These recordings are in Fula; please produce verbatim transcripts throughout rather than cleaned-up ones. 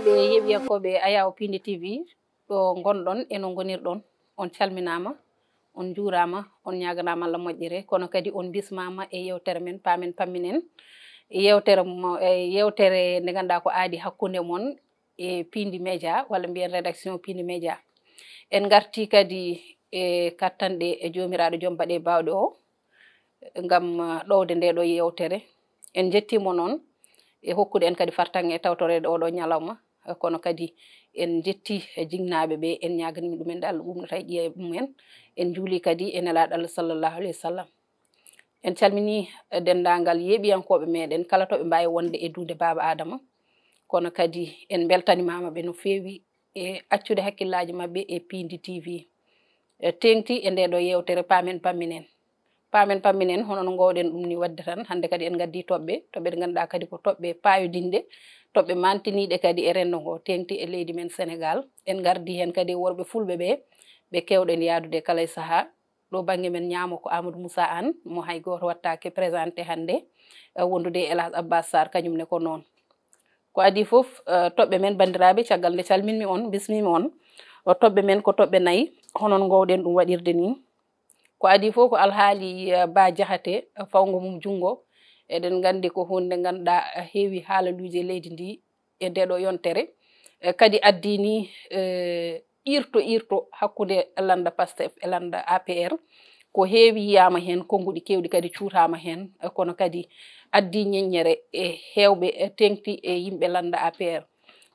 Ɓe yeɓiyankooɓe Ayawo Pindi T V, ɗo ngonɗon e no ngonirɗon, on calminaama, on njuuraama, on ñaaganaama Allah moƴƴere, kono kadi on mbismaama e yewtere men, paamen pamminen. Yewtere mo, e yewtere nde ngannduɗaa ko aadi hakkunde mon e Pindi Média, walla mbiyen rédaction Pindi Média. En ngartii kadi e kattanɗe e Joomiraaɗo Joom Baɗe Baawɗe o, ngam, ah, ɗowde nde ɗo yewtere. En njettii mo noon e hokkude en kadi fartaŋŋe e tawtoreede oɗo ñalawma, eh, kono kadi en njettii, eh, jinnaaɓe ɓe, en ñaaganii ɗumen nde Allah ɓuuɓnata e ƴiye mumen. En njuulii kadi e Nelaaɗo Allah sallallahu alayhi wa sallam. En calminii, eh, denndaangal yeɓiyankooɓe meɗen kala to ɓe mbaawi wonde e duunde Baaba Aadama. Kono kadi en mbeltanimaama ɓe no feewi e accude hakkillaaji maɓɓe e Pindi T V. E teeŋti e nde ɗo yewtere paamen pamminen. Paamen pamminen, hono no ngoowɗen ɗum ni waɗde tan, hannde kadi en ngaddii toɓɓe, toɓɓe ɗe ngannduɗaa kadi ko toɓɓe paayodinɗe, toɓɓe mantiniiɗe kadi e renndo ngo, teeŋti e leydi men Senegaal. En ngardii heen kadi e worɓe fulɓe ɓe, ɓe keewɗen yahdude kala e sahaa. Ɗo bannge men ñaamo ko Amadou Moussa Anne, mo hay gooto wattaake présenté hannde, eh, wondude e El Hadj Abbas Sarr, kañum ne ko noon. Ko adii fof, eh, toɓɓe men banndiraaɓe, caggal nde calminmi on, bismimi on, o toɓɓe men ko toɓɓe nayi, hono no ngoowɗen ɗum waɗirde ni. Ko adii fof ko alhaali, eh, Bah Diakhaté, eh, fawngo mum junngo. Eɗen nganndi ko huunde nde ngannduɗaa, eh, heewi haalaluuji e leydi ndi e nde ɗo yontere. Eh, kadi addii ni, eh, iirto iirto hakkunde lannda Pastef e lannda A P R. Ko heewi yiyaama heen, konnguɗi keewɗi kadi cuutaama heen, eh, kono kadi addii ñeññere e heewɓe, eh, teeŋti e yimɓe lannda A P R.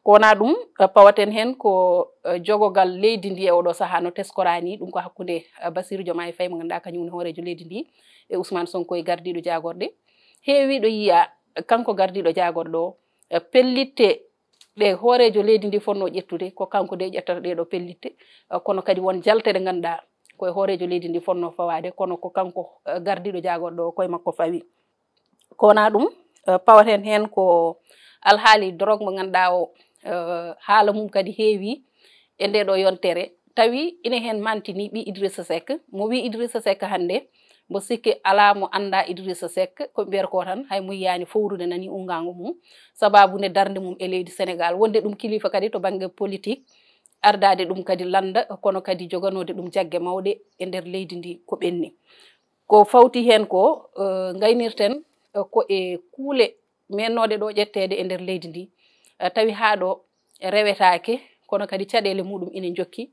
Ko wonaa ɗum, eh, pawaten heen ko, eh, jogogal leydi ndi e oɗo sahaa no teskoraa ni, ɗum ko hakkunde, eh, Bassirou Diomaye Faye mo ngannduɗaa kañum woni hooreejo leydi ndi e Ousmane Sonko e gardiiɗo jaagorɗe. Heewiiɗo yiyaa, eh, kanko gardiiɗo jaagorɗo o, eh, pellitte ɗe hooreejo leydi ndi fotnoo ƴettude, ko kanko de ƴettata ɗee ɗo pellitte, eh, kono kadi won jalte ɗe ngannduɗaa ko e hooreejo leydi ndi fotnoo fawaade, kono ko kanko, eh, gardiiɗo jaagorɗo o koye makko fawi. Ko wonaa ɗum, eh, pawaten heen ko alhaali drogue mo ngannduɗaa o, eh, haala mum kadi heewi e nde ɗo yontere. Tawi ine heen mantini ɓii Idrissa Seck. Mo wii Idrissa Seck hannde, mbo sikki alaa mo anndaa Idrissa Seck, ko ɓe mbiyata ko tan, hay mo yiyaani fowrude nani unngaango mum, sabaabu nde darnde mum e leydi Senegaal. Wonde ɗum kilifa kadi to bannge politik, ardaade ɗum kadi lannda, kono kadi joganoode ɗum jagge mawɗe e nder leydi ndi ko ɓenni. Ko fawti heen ko, eh, ngaynirten, eh, ko e kuule meennooɗe ɗo ƴetteede e nder leydi ndi, eh, tawi haa ɗo rewetaake, kono kadi caɗeele muɗum ine njokki,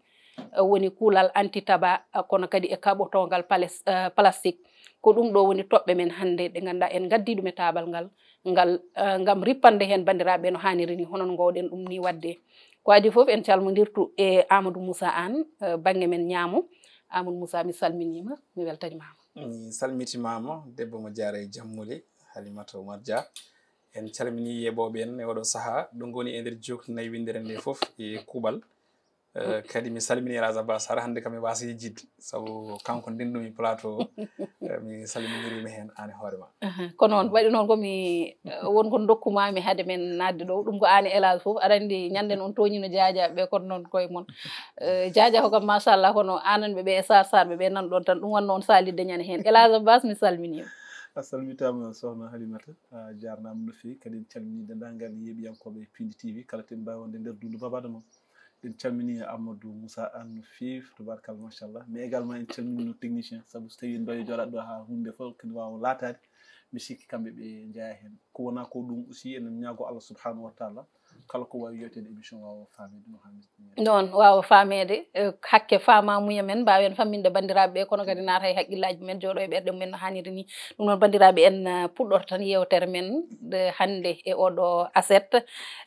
eh, woni kuulal anti-tabac, eh, kono kadi e kaɓotoongal pales-, eh, plastique. Ko ɗum ɗo woni toɓɓe men hannde ɗe ngannduɗaa en ngaddii ɗum e taabal ngal, ngal, eh, ngam rippande heen banndiraaɓe no haaniri ni, hono no ngoowɗen ɗum ni waɗde. Ko adii fof en calmondirtu e Amadou Moussa Anne, eh, bannge men ñaamo. Amadou Moussa, mi salminiima, mi weltanimaama. Mi salmitimaama, debbo mo jaara e jammuli, Halimata Oumar Dia. En calminii yeeɓooɓe en e oɗo sahaa, ɗo ngoni e nder jookdi nayi winndere nde fof e kuuɓal. Eh, kadi mi salminii El Hadj Abbas Sarr, hannde kam mi waasa yejjitde, sabu kanko ndenndu-mi plateau o. Eh, mi salminiriima heen aan e hoore ma. Aha, ko noon, waɗi noon ko mi, eh, won ko ndokkumaami hade men naatde ɗo. Ɗum ko aan e El Hadj fof, aɗa anndi ñande on tooñino Jaaja ɓe, kono noon koye mon. Eh, Jaaja ko kam machallah, kono aananɓe ɓe e Sarr Sarr ɓe, ɓe nan ɗoon tan, ɗum wonno on saalidde ñande heen. El Hadj Abbas, mi salminiima. A salmitaama, sohna Halimata, a jaarnaama no feewi, kadi en calminii denndaangal yeeɓiyankooɓe Pindi T V, kala to ɓe mbaawi wonde nder duundu Baaba Aadama. En calminii Amadou Moussa Anne no feewi, tubaarkalla, machallah. Mais également, en calminii no technicien, sabu so tawii en mbaawii jooɗaade ɗo haa huunde fof kadi waawa laataade, mi sikki kamɓe ɓe njeyaa heen. Ko wonaa ko ɗum aussi, enen ñaago Allah subhanahu wa taala, kala ko waawi yewteede émission waawa faameede no haanirta ni. Noon, waawa faameede, eh, hakke faamaamuya men, mbaawen famminde banndiraaɓe ɓe, kono kadi naata e hakkillaaji men, jooɗo e ɓerɗe mumen no haaniri ni. Ɗum noon, banndiraaɓe, en, eh, puɗɗoto tan yewtere men nde hannde e oɗo aset,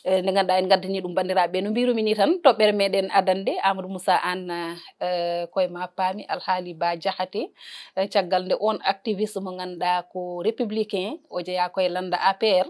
eh, nde ngannduɗaa en ngaddanii ɗum banndiraaɓe ɓe. No mbiirumi ni tan, toɓɓere meɗen adannde Amadou Moussa Anne, eh, koye ma paami alhaali Bah Diakhaté, eh, caggal nde on activiste mo ngannduɗaa ko républicain, o jeyaa koye lannda A P R.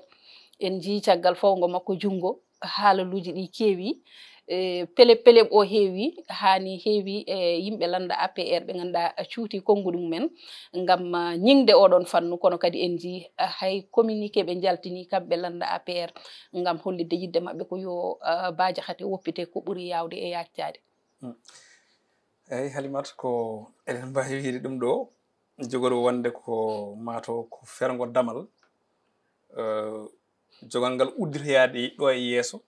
En njii caggal fawngo makko junngo, haalaluuji ɗi keewi, e, pelep pelep o heewi, haa ni heewi e yimɓe lannda A P R ɓe ngannduɗaa cuuti konnguɗi mumen ngam, ah, ñiŋde oɗon fannu, kono kadi en njii, ah, hay communiqué ɓe njaltini kamɓe lannda A P R ngam hollitde yiɗde maɓɓe ko yo, ah, Bah Diakhaté woppite ko ɓuri yaawde e yaaccaade. Hmm. Eeyi, Halimata, ko eɗen mbaawi wiyde ɗum ɗo, jogori wonde ko maa taw ko ferngo damal, eh, jogal ngal udditoyaade ɗo e yeeso,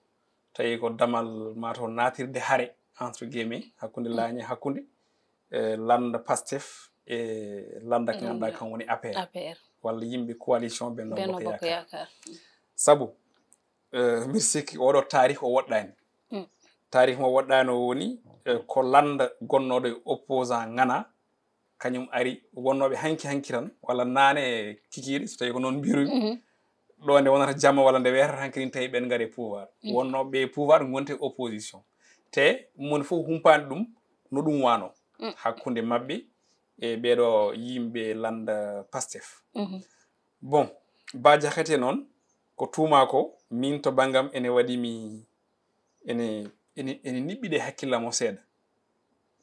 tawi ko damal mataw natirde hare, entre guillemets, hakkunde laañe, hakkunde eh, lannda Pastef e lannda ko ngannduɗaa kan woni A P R, A P R. Walla yimɓe coalition Benno Benno Bokk Bokk Yaakaar. Yaakaar. Sabu eh, mbiɗa sikki oɗo taarih o woɗɗaani. Mm. Taarih mo woɗɗaani o woni eh, ko lannda gonnooɗo e opposant ŋana, kañum ari wonnooɓe hanki hanki tan, walla naane e kikiiɗe, so tawii ko noon mbirumi. Mhm. Ɗo nde wonata jamma walla nde weetata hanki, ɗin tawi ɓen ngari e pouvoir. Wonnooɓe e pouvoir ngonti e opposition. Te moni fof humpaani ɗum no ɗum wano Mm. hakkunde maɓɓe e ɓeeɗo yimɓe lannda Pastef. Mhm. Bon, Bah Diakhaté noon, ko tuuma ko, min to banngam ene waɗi mi, ene, ene, ene niɓɓiɗe hakkillam o seeɗa.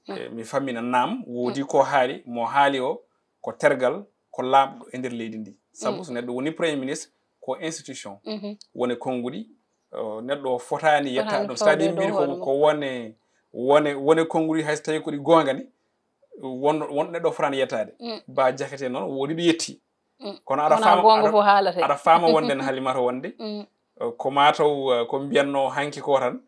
Eh, mi fammina, naam, woodi ko haali, mo haali o, ko tergal, ko laaɓɗo e nder leydi ndi. Sabu so neɗɗo woni premier ministre, ko institution. Mhm. Wone konnguɗi, eh, neɗɗo o fotaani yettaade ɗo. Fotaani C'est-à-dire fawde mbiɗa dow ko, hoore ko wone, wone, wone konnguɗi, hay so tawii ko ɗi goonga ni, won, won neɗɗo o fotaani yettaade. Mm. Bah Diakhaté noon, woodi ɗo yetti. Mm. Kono aɗa Wonaa faama, goonga aɗa, fof haalate. Aɗa faama wonde Halimata wonde, Mm. eh, ko mataw, eh, ko mbiyatno hanki ko tan,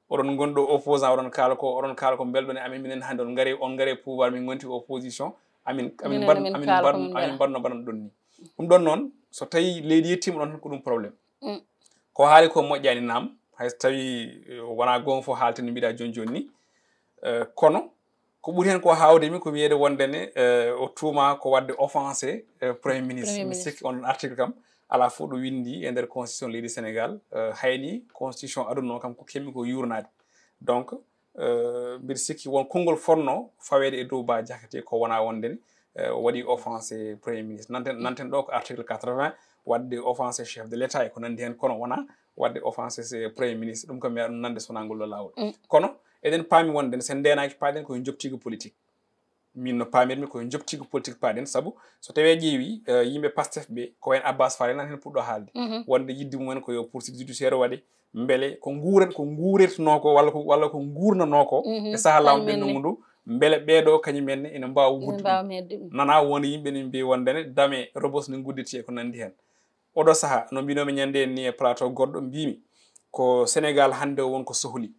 oɗon ngonɗo opposant, oɗon kaala ko, oɗon kaala ko mbelɗon e amen, minen hannde on ngari, on ngari e pouvoir, min ngonti opposition, amin, amin Minen mbaɗ-, amin amin kaala mbaɗ-, ko min amin mbaɗa. mbaɗno mbaɗno ɗon ni. Ɗum ɗon noon, so tawi leydi yettima ɗon tan ko ɗum problème. Mm. Ko haali ko moƴƴani naam, hay so tawi eh, wona goonga fof haalten no mbiɗa joni joni ni. Eh, kono ko ɓuri hen ko hawde mi ko wiyeede wonde ne eh, o tuuma ko wadde offensé eh, premier ministre. Premier Mi ministre. Sikki on article kam ala fof ɗo windi e nder constitution leydi Sénégal, eh, hayni constitution aduna o kam ko kemmi ko yurnade. Donc eh, mbiɗa sikki won konngol fonno faweede e dow Bah Diakhaté ko wona wonde ne eh, o waɗi offensé premier ministre. Nanten, nanten ɗo ko article quatre-vingts, wadde offensé chef de l'État e ko nandi hen, kono wona wadde offensé se premier ministre. Ɗum kam mi ɗum nande sona ngol ɗo laawol. Mm. Kono eɗen paami wonde ne, sen ndenaki paaɗen koye joptigu politique. Min no paamirmi koye joptigu politique paaɗen, sabu so tawi a ƴeewi eh, yimɓe Pastef ɓe, ko en Abbas Fall en nan hen puɗɗo haalde. Mhm. Wonde yidde mumen ko yo poursuite judiciaire waɗe, mbele ko nguuren, ko nguurirtano ko walla ko, walla ko ngurnano ko Mhm. e saha laamu Kañum en ɓennugu ne. Ndu, mbele ɓeeɗo kañum en ne ene mbaawa Min wudde mbaawa ɗum. meeɗde ɗum. Nana won yimɓe ne mbiya wonde ne dame robos ne gudditi e ko nandi hen. Oɗo saha no mbinomi ñande ni e plateau goɗɗo, mbimi ko Sénégal hannde o won ko sohli.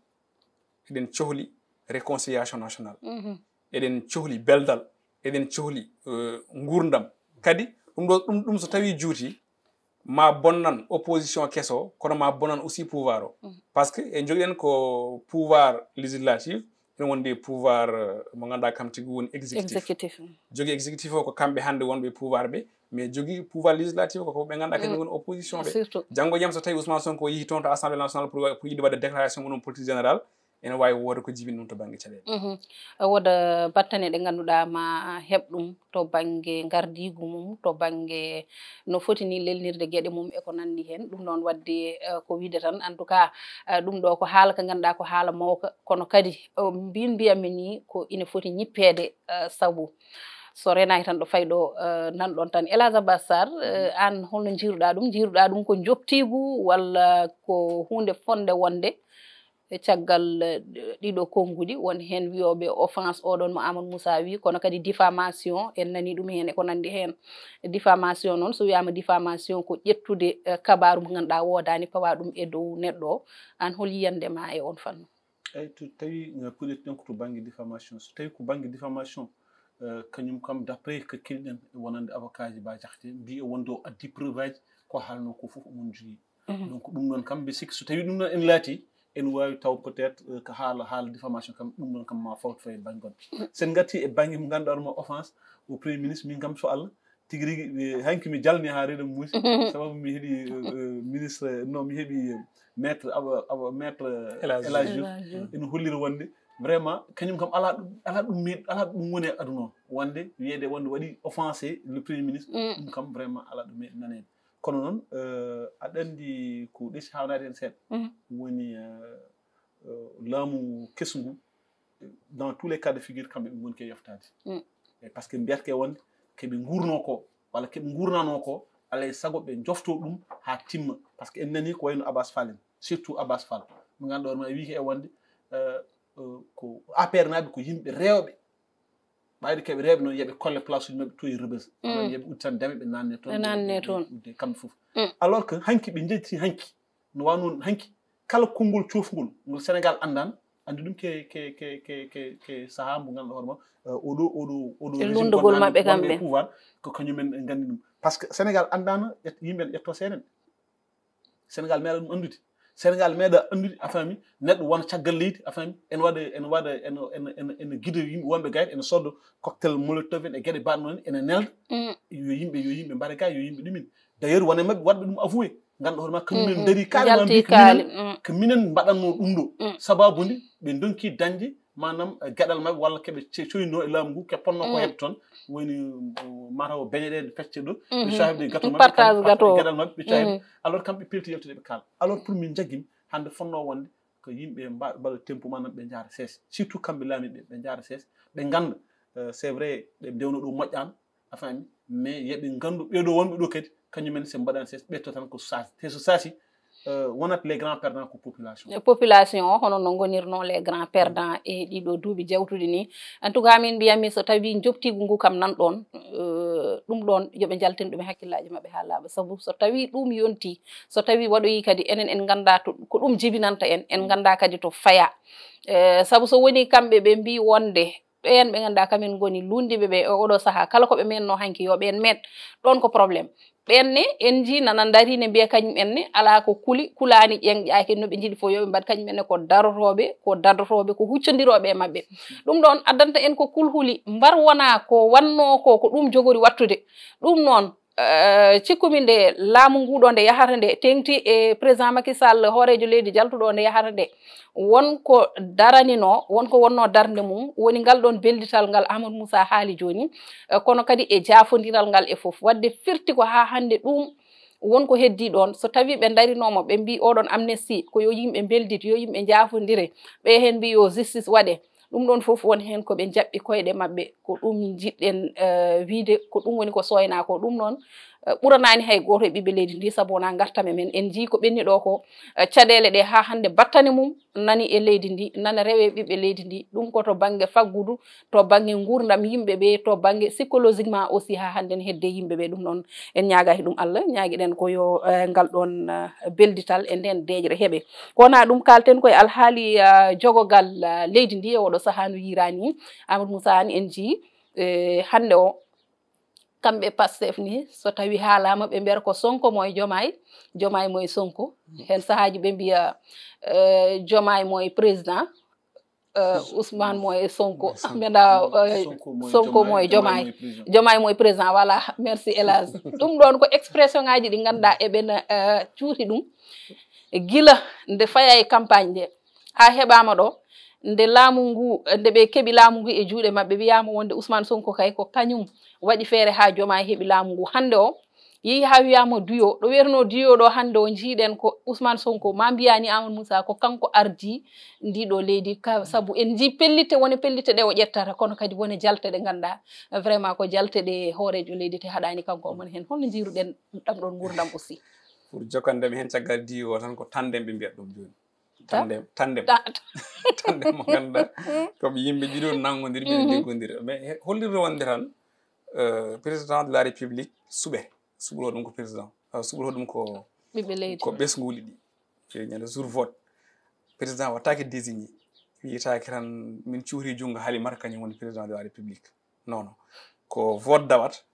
Eɗen cohli réconciliation nationale. Mhm. Eɗen cohli beldal. Eɗen cohli eh, ngurdam. Kadi ɗum ɗo, ɗum, ɗum so tawi juuti, ma bonnan opposition keso, kono ma bonnan aussi pouvoir o. Mm. Parce que en jogiɗen ko pouvoir législatif, ene wondi pouvoir eh, mo ganduɗa kam tigi woni exécutif. Exécutif. Mm. Jogi exécutif o ko kamɓe hannde wonɓe pouvoir ɓe, mais jogi pouvoir législatif o ko ɓe ganduɗa kañum woni opposition ɓe. Surtout. Janngo e jam so tawi Ousmane Sonko yeehi toon to Assemblée nationale pour, pour yiɗi waɗde déclaration mum politique générale, ene wawi wooda ko jibini ɗum to banggue caɗele. Mhm. Woda battane ɗe ganduɗa ma heɓ ɗum to banggue gardigu mum, to banggue no foti ni lelnirde gueɗe mum e ko nandi hen. Ɗum noon wadde eh, ko wiide tan, en tout cas eh, ɗum ɗo ko haala ka ganduɗa ko haala mawka, kono kadi eh, mbin mbiyatmi ni ko ina foti ñippede eh, sabu so renaki tan ɗo fay ɗo eh, nan ɗon tan. Elage Abbas Sarr, eh, an holno jiiruɗa ɗum? Jiiruɗa ɗum ko joptigu walla ko hunde fonde wonde e caggal eh, ɗiɗo konnguɗi, won heen wiyooɓe offense, oɗon mo Amadou Moussa wi, kono kadi diffamation, en nani ɗum heen e ko nanndi heen. Diffamation noon, so wiyaama diffamation, ko ƴettude eh, kabaaru mo ngannduɗaa woodaani, pawa ɗum e dow neɗɗo o. Aan, hol yiyannde ma e oon fannu? Eyi, to tawi nga puɗɗirten ko to bannge diffamation, so tawi ko bannge diffamation, eh, kañum kam, d'après ko keɗiɗen e wonande avocat ji Bah Diakhaté, mbi e wonde o addi preuve aji, ko haalno ko fof omon jogii. Donc ɗum noon kam, mbi sikki so tawi ɗum noon en laati, en waawi taw peut-être eh, ko haala, haala diffamation kam, ɗum noon kam ma fawto fayi bannge goɗɗo. Sen ngatti e bannge mo ngannduɗaa ɗum offense au premier ministre, min kam so Allah tigi rigi eh, hanki mi jalni haa reeɗo muusi, sababu mi heɓi eh, eh, ministre, non, mi heɓi eh, maître aba, aba maître eh, El Hadji. El Hadji Diouf. Ene holliri wonde vraiment kañum kam ala ɗum, ala ɗum meeɗ-, ala ɗum woni e aduna o, wonde wiyeede wonde waɗi offensé le premier ministre. Ɗum kam vraiment ala ɗum meeɗ naneede. Kono noon eh, aɗa anndi ko ɗesi hawnaade heen seeɗa, woni eh, eh, laamu kesu ngu, dans tous les cas de figure, kamɓe ɓe ngoni ke yoftaade. E parce que mbiyata ke wonde keɓe nguurno ko, walla keɓe nguurnano ko, alay sago ɓe jofto ɗum haa timma. Parce que en nani ko wayno Abbas Fall en, surtout Abbas Fall mo ngannduɗaa ma wii ke e wonde eh, eh, ko A P R naaɓe ko yimɓe rewɓe. Ɓayde keɓe rewɓe noon, yeɓe kolle place uji maɓɓe to e Rebeuss. Maanaam yeɓe udditan dame, ɓe naanne toon. Ɓe naanne toon. Udde kamɓe fof. Alors que hanki ɓe njetti hanki, no wano noon hanki kala konngol coofngol ngol Sénégal anndaano, anndi ɗum ke ke ke ke ke ke sahaa mbo ngannduɗaa hoore ma, eh, oɗo oɗo oɗo e régime lundugol maɓɓe kamɓe pouvoir, ko kañumen en nganndi ɗum. Par ce que Sénégal anndaano ƴet- yimɓe ene ƴettoo seeɗen. Sénégal meeɗa ɗum anndude. Sénégal meeɗa anndude, a faami, neɗɗo wona caggal leydi, a faami, ene waɗa ene waɗa ene ene ene ene gida yimɓe wonɓe gayde, ene soddo cocktail molotov en e geɗe mbaɗno ni, ene nelda. Yo yimɓe yo yimɓe mbaɗa ga, yo yimɓe ɗumin. D'ailleurs wona maɓɓe waɗɓe ɗum avoué, ngannduɗaa hoore ma kañum en ndaari carrément mbi ko minen, ko minen mbaɗatno ɗum ɗo. Sababu nde ɓe ndonki dañde maanaam, eh, geɗal maɓɓe walla keɓe ce- coynoo e laamu ngu, ke ponno ko heɓ toon. Woni, eh, mataw beñe ɗe pecce ɗo, ɓe cowa heɓde gato maɓɓe, partage gato geɗal maɓɓe ɓe cowa heɓde. Alors kamɓe pelti yaltude ɓe kaala. Alors pour min jaggim hannde fonnoo wonde ko yimɓe mba- mbaɗa tempo maanaam ɓe njaara sees, surtout kamɓe laamiiɓe ɓe njaara sees, ɓe ngannda, eh, c'est vrai ɓe ndewno ɗo moƴƴaano, a faami, mais yeɓe nganndu ɓeeɗo wonɓe ɗo kadi kañumen so mbaɗaani sees ɓetto tan ko saasi, te so saasi, eh, wonat les grands perdants ko population. E population o hono no ngonirno les grands perdants e ɗiɗo duuɓi jawtuɗi ni. En tout cas min mbiyami so tawi joptigu ngu kam nan ɗoon, eh, ɗum ɗoon yoɓe njaltin ɗum e hakkillaaji maɓɓe haa laaɓa, sabu so tawi ɗum yonti, so tawi waɗoyi kadi enen en ngannda to ko ɗum jibinanta en, en ngannda kadi to faya. Eh, sabu so woni kamɓe ɓe mbi wonde ɓeen ɓe ngannduɗaa kamen ngoni lunndiiɓe ɓe e oɗo sahaa, kala ko ɓe meenno hanki yo ɓeen meet, ɗoon ko problème. Ɓeen ne en njii nana ndarii ne mbiya kañum en ne alaa ko kuli, kulaani, ƴeeŋƴaaki no ɓe njiɗi fof yo ɓe mbaɗ, kañum en ne ko darotooɓe, ko daddotooɓe, ko huccondirooɓe e maɓɓe. Ɗum ɗoon addanta en ko kulhuli mbar wonaa ko wannoo ko ko ɗum jogori waɗtude. Ɗum noon, eh, cikkumi nde laamu ngu ɗo nde yahata nde teeŋti e président Macky Sall hooreejo leydi jaltuɗo nde yahata nde, won ko daraninoo, won ko wonnoo darnde mum, woni ngal ɗoon beldital ngal Amadou Moussa haali jooni, eh, kono kadi e jaafondiral ngal e fof. Waɗde firti ko haa hannde ɗum won ko heddii ɗoon. So tawii ɓe ndarinooma, ɓe mbii oɗon amnesty ko yo yimɓe mbeldit, yo yimɓe njaafondire, ɓe heen mbii yo justice waɗe. Ɗum ɗoon fof won heen ko ɓe njaɓɓi koyɗe maɓɓe, ko ɗum njiɗɗen, eh, wiyde, ko ɗum woni ko sooynaa ko. Ɗum noon, eh, ɓuranaani hay gooto e ɓiɓɓe leydi ndi, sabu wonaa ngartam e men. En njii ko ɓenni ɗo ko, eh, caɗeele ɗe haa hannde battane mum nani e leydi ndi, nana rewe ɓiɓɓe leydi ndi. Ɗum ko to bannge faggudu, to bannge nguurndam yimɓe ɓe, to bannge psychologiquement aussi haa hannde ne hedde yimɓe ɓe. Ɗum noon en ñaagaaki ɗum Allah, ñaagiɗen ko yo, eh, ngal ɗoon, eh, beldital e ndeen deeƴre heɓe. Ko wonaa ɗum kaalten koye alhaali, eh, jogogal, eh, leydi ndi e oɗo sahaa no yiiraani. Amadou Moussa Anne en njii, eh, hannde o kamɓe Pastef ni so tawi haalaama ɓe mbiyata ko Sonko moye Diomaye, Diomaye moye Sonko. Heen sahaaji ɓe mbiya, eh, Diomaye moye président, eh, Ousmane moye Sonko. Mbeɗa, eh, Sonko moye Diomaye, Diomaye moye président, voilà, merci hélas. Ɗum ɗoon ko expression ngaji ɗi ngannduɗaa eɓen, eh, cuuti ɗum gila nde faya e campagne nde haa heɓaama ɗo, nde laamu ngu, nde ɓe keɓi laamu ngu e juuɗe maɓɓe, wiyaama wonde Ousmane Sonko kay ko kañum waɗi feere haa Diomaye heɓi laamu ngu. Hannde o yehi haa wiyaama duyo, ɗo wiyatnoo duyo ɗo hannde o njiiɗen ko Ousmane Sonko, ma mbiyaa ni Amadou Moussa ko kanko ardii ndii ɗo leydi, ka, sabu en njii pellitte woni pellitte ɗe o ƴettata, kono kadi woni jalte ɗe ngannduɗaa vraiment ko jalte ɗe hooreejo leydi te haɗaani kanko omon heen. Holno njiiruɗen ɗam ɗoon nguurndam aussi? Pour jokkande mi heen caggal diwo tan ko tandem ɓe mbiyata ɗum jooni. Tandem, tandem. Tandem mo ngannduɗaa ko ɓe yimɓe ɗiɗo nanngondiri, ɓe liggondiri. Mais he- hollirde wonde tan, euh, président de la République suɓe, suɓoto ɗum ko président, euh, suɓoto ɗum ko ɓiɓɓe leydi, ko ɓesnguuli ɗi. E ñande jour vote, président wattaake désigné, wiyetaake tan min cuuri junngo Halimata kañum woni président de la République. Non, non. Ko vote dawat,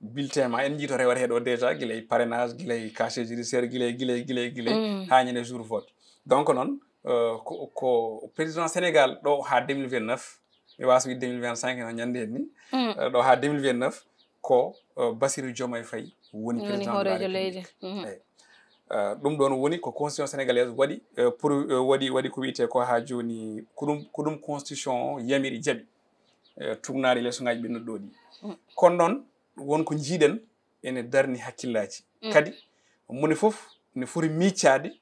bulletin ma en njiito rewata he ɗo déjà, gila e parrainage, gila e casier judiciaire, gila e, gila e, gila e, gila e, haa ñande jour vote. Donc noon, euh, ko, ko président Sénégal ɗo haa deux mille vingt-neuf, mi waasa wiide deux mille vingt-cinq no ñande en ni, euh, ɗo haa deux mille vingt-neuf ko, euh, Bassirou Diomaye Faye woni président de la République. Eyi. Euh, ɗum ɗoon woni ko constitution sénégalaise waɗi, euh, pour, euh, waɗi, waɗi ko wiyetee ko haa jooni, ko ɗum, ko ɗum constitution o yamiri, jaɓi. Euh, tuugnaade e leeso ngaji ɓennuɗo ɗi. Kono noon, won ko njiiɗen ene darni hakkillaaji. Kadi, moni fof ne foti miicaade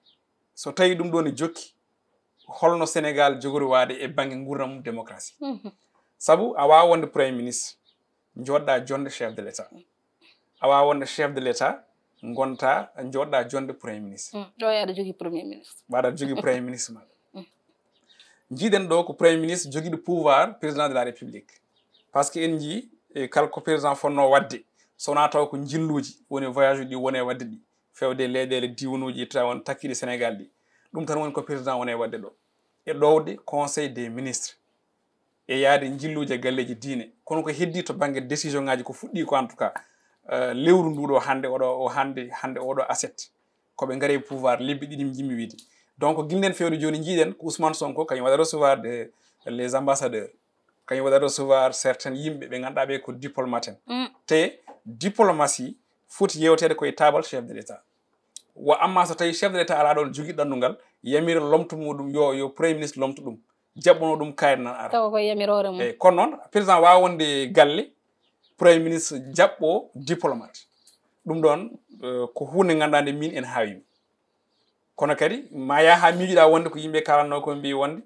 so tawi ɗum ɗo ne jokki, holno Sénégal jogori waade e bannge nguurndam mum démocratie. Sabu a waawaa wonde Premier ministre, njooɗɗaa jonnde chef de l'État. A waawaa wonde chef de l'État, ngonta, njooɗɗaa jonnde Premier ministre. Mm, ɗo e aɗa jogii Premier ministre. Aɗa jogii Premier ministre maɗa. Njiiɗen ɗo ko Premier ministre jogiiɗo pouvoir président de la République. Par ce que en njii, e, kala ko président fotnoo waɗde, so wonaa taw ko njilluuji woni voyage uji ɗi woni e waɗde ɗi, fewde leyɗeele diwnuuji tawa on takkiiɗe Sénégal ɗi. Ɗum tan woni ko président woni e waɗde ɗo, e ɗowde conseil des ministres, e yaade njilluuje galleeji diine. Kono ko heddii to bannge décision ŋaaji, ko fuɗɗii ko, en tout cas, euh, lewru ndu ɗo hannde, oɗo, o hannde, hannde oɗo aset, ko ɓe ngari e pouvoir lebbi ɗiɗi, mi jimmi wiide. Donc, gila nden feewde jooni, njiiɗen ko Ousmane Sonko kañum waɗa recevoir de, les ambassadeurs, kañum waɗa recevoir certains yimɓe ɓe ngannduɗaa ɓe ko diplomate en. Mm. Te diplomatie foti yewteede koye taabal chef de l'État. Wa amma so tawi chef de l'État alaa ɗoon, jogii ɗannungal, yamira lomto muɗum, yo, yo premier ministre lomto ɗum, jaɓɓono ɗum kayit nan ara. Tawa ko yamiroore mum. Eyi, kono noon, président waawa wonde galle, premier ministre jaɓɓo diplomate. Ɗum ɗoon, eh, ko huunde ngannduɗaa nde min en haawimi. Kono kadi, ma yaha miijuɗaa wonde ko yimɓe kalanno ko mbi wonde